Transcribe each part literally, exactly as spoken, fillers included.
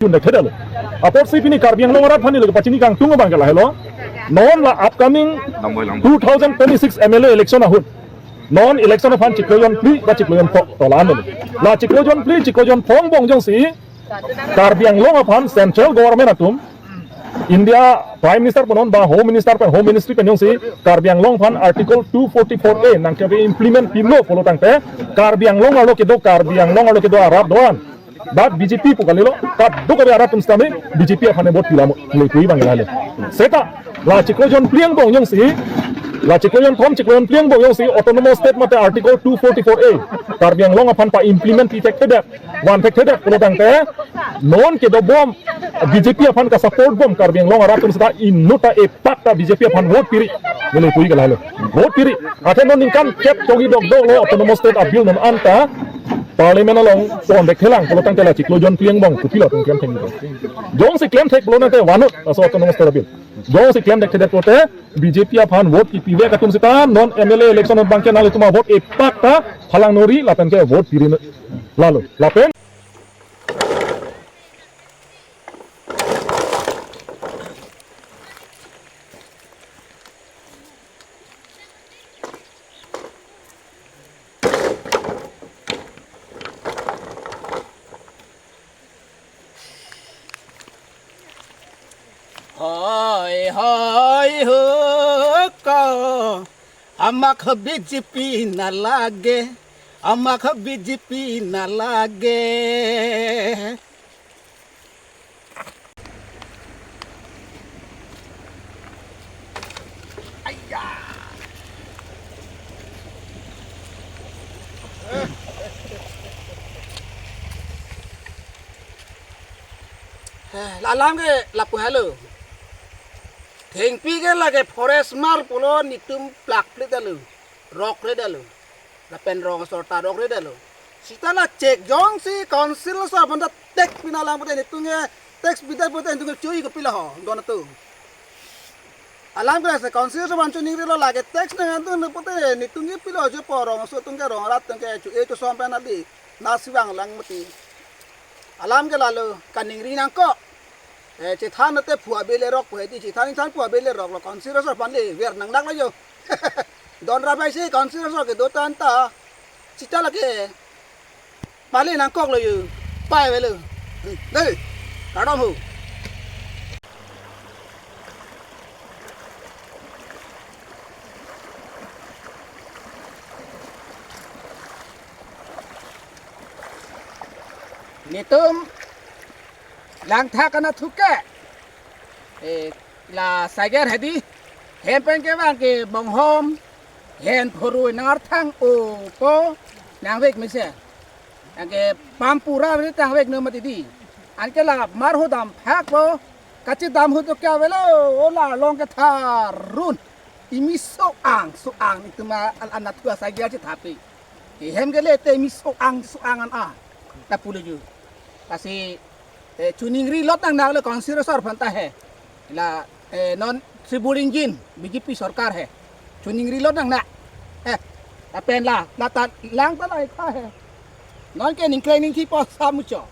Chun dekthedetlo. Apotsi pini Karbi Anglong arat aphan neli pachini kangtung abang ke lahelo. Non la upcoming two thousand twenty-six M L A election ahut, non election aphan chiklo jonphli ba chiklo jonpho to la-an lo. La chiklo jonphli, chiklo jonpho angbong jongsi Karbi Anglong aphan central government atum, India Prime Minister punon ba Home Minister pen, Home Ministry pen jongsi Karbi Anglong aphan Article two forty-four A nangkeve implement pilo pulo tangte, Karbi Anglong arlo kedo, Karbi Anglong arlo kedo arat do-an, dak B J P pu kalilo, kadokave arat atum sitame B J P aphan vote pilamo, le pu abang lahelo. Seta la chiklo jonphli angbong jongsi, la chiklo jonthom, chiklo jonphli angbong jongsi Autonomous State mate Article two forty-four A Karbi Anglong aphan pa-implement pi thekthedet, van thekthedet pulo tangte, non kedobom, B J P aphan ka-support bom Karbi Anglong arat atum seta inutta epak ta B J P aphan vote piri, neli pu ke lahelo. Vote piri. Athe non ningkan kep chogi dokdoklo Autonomous State a-bill non anta Parliament along pon dekthelang pulo tangte la chiklo jonphli angbong kopilo atum klemthek. Jongsi klemthek pulo tangte vanut laso Autonomous State a-bill. Jongsi klem dekthedet pulote B J P aphan vote kipivek atum seta non M L A election abang ke nanglitum avote epak ta phalang nori lapen ke vote piri lalo. Lapen Hoi, hoi, ho, ko. Amak B J P nalage, amak B J P nalage. Aya. Eh, la alam ke lapu helo. Thengpi ke lake forest mar pulo netum plakpledetlo, rokredetlo. Lapen rong asor ta rokredetlo. Seta la chek jongsi council asor aphan ta tax pina lang pute netum ke tax pidet pute netum ke chui kopilo ho, don atum. Alam ke lasi council asor aphan choningrilo, lake tax nangtum pute netum ke pilo jo pu rong asor atum ke, rong arat atum ke chu-e chosom pen adi nasi vanglang mati. Alam ke lalo kaningri nangkok. Eh, chethan te phu abele rok pu hedi, chethan ingthan phu abele roklo, council asor aphan le ver nangdaklo jo. Don rabai si council asor kedo tan ta. Seta lake pale nangkoklo jo. Pai avelo. Dei. Kardom ho. Netum langthak anatthu ke, eh, la sager hedi, hem pen kevang ke bonghom, hen phorui nangarthang-o pu nangvek mesen. Anke pampura veri tangvek no mati di. Anke la mar ho damphakpo, kachedam ahut ke avelo, o la arlong ketharun. Imi so-ang, so-ang netum a-, anatthu asager chethapi. Ke hem kele te imi so-ang, so-ang an a. Ta pulo jo. Lasi, eh, choningri lot nangdaklo council asor aphan ta he. La, eh, non Tribal Engine, B J P sorkar he. Choningri lot nangdak. Eh, lapen la, la ta lang ta la ikha he. Non ke ningkleng ningthi po samucho.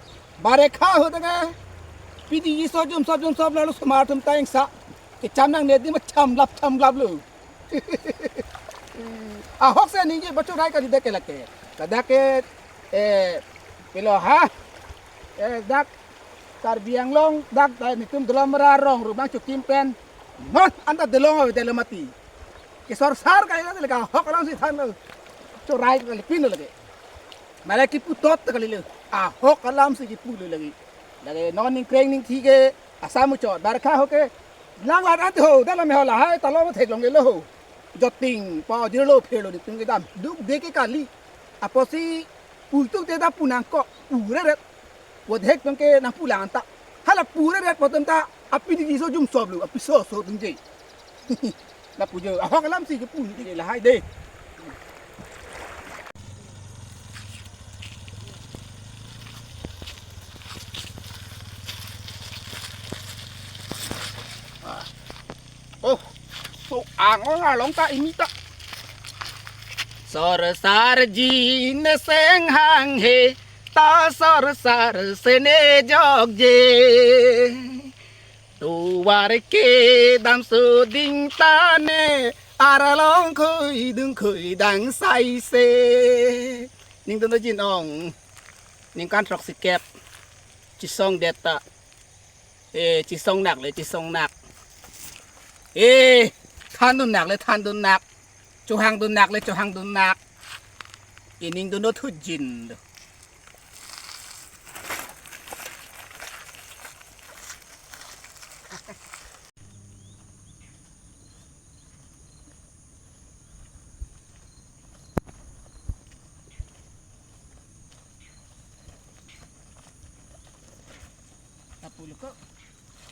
Barekha ahut ke P D G so jum so jum so lalo osomar atum ta ingsa. Kecham nangne di ma chamlap chamlap lo. Ahok si ningje bacho rai kali dak ke lake. Ladak ke, eh, pilo ha. Eh, dak Karbi Anglong dak, dak netum Dolamara rong ru bang chokim pen. Non anta delong ave delo mati. Kesorsar kali lake, ahok alam si thanlo. Cho rai kali pin lo lake. Mara kipu tot kalilo. Ahok alam si kipulo lake. Lake non ningkreng ningthi ke asam muchot. Barekha ahut ke lang la rat ho, dalam ho lahai talo ma theklong kelo ho. Joting pa jirlo phelo netum kedam. Duk de ke kali. Apotsi puituk te da pu nangkok pure ret. Pu dek tong ke nangpu lang ta. Hala pure ret pu atum ta api di so jum sob lo, api so so tingje. Lapu jo, ahok alam si kipu di lahai de. Oh, so-ang arlong ta imi ta. Sorsarji ne seng hanghe, ta sorsar sene jokje. Tovar kedam soding tane aralong khoi dung khoi dang saise. Ning dun dojin ong. Ningkan throksi kep. Chisongdet ta. E, chisongnak le chisongnak. E, thandunnak le thandunnak. Chohangdunnak le chohangdunnak. Ining dun do thujin do. Apul ko.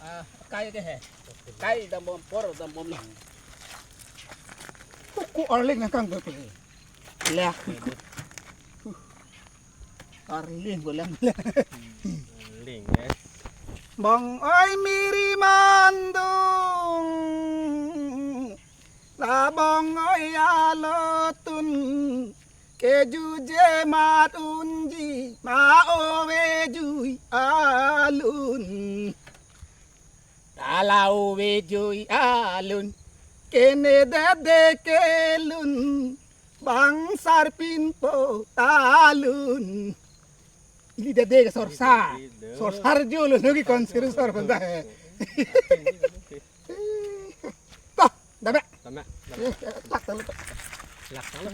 Ah, kai ke he. Kai dambom por dambom lang. Kuku arling nangkang bepe. Lah. Arling bolang. Ling ya. Bong oi miri mandung. La bong oi alotun. Kejuje mat unji ma ove jui alun. Tala ove jui alun. Kene dede kelun. Bang sarpin po talun. Ili dede ke sorsa. Sorsar jo lo nogi konser sor benda he. Toh, dame. Dame. Eh, lak talu. Lak talu.